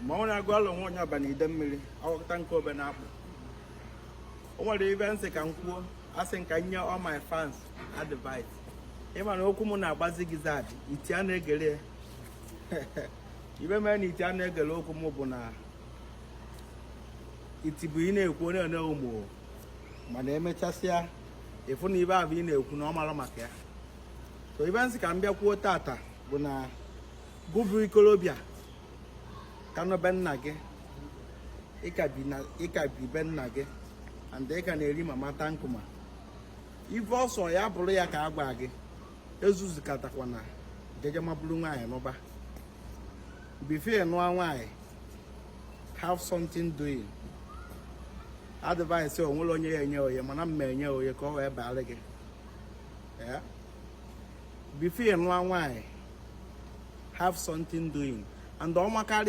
Ma ọ na-agụ alụ nwa onye ọba na ide mmiri ọghọta nke obe na-akpụ. O nwere ibe nsị ka m kwuo, asị m ka m nye all my fans advice. Ịma na okwu m na-agbazi gị zadị iti a na-egere ya. Ibe mere na iti a na-egere okwu m bụ na iti bụ ị na-ekwu onye one ụmụ, mana emechasịa ịfụ na ibe ahụ ị na-ekwu na ọ mara maka ya. So ibe nsị ka m bịa kwuo tata bụ na gụbụ ikolobịa ka nọ be nna gị, ịka bi be nna gị and ị ka na-eri mama tankuma. Ife ọsọ ya bụrụ ya ka a gwa gị, ezuzukọtakwana jeje mabụrụ nwaanyị n'ụba. Before nụọ nwaanyị, have something doing. Advice o nwere onye ya enye onye, mana mma enye onye ka ọ wee baara gị. Before nụọ nwaanyị, have something doing and ọmakarị.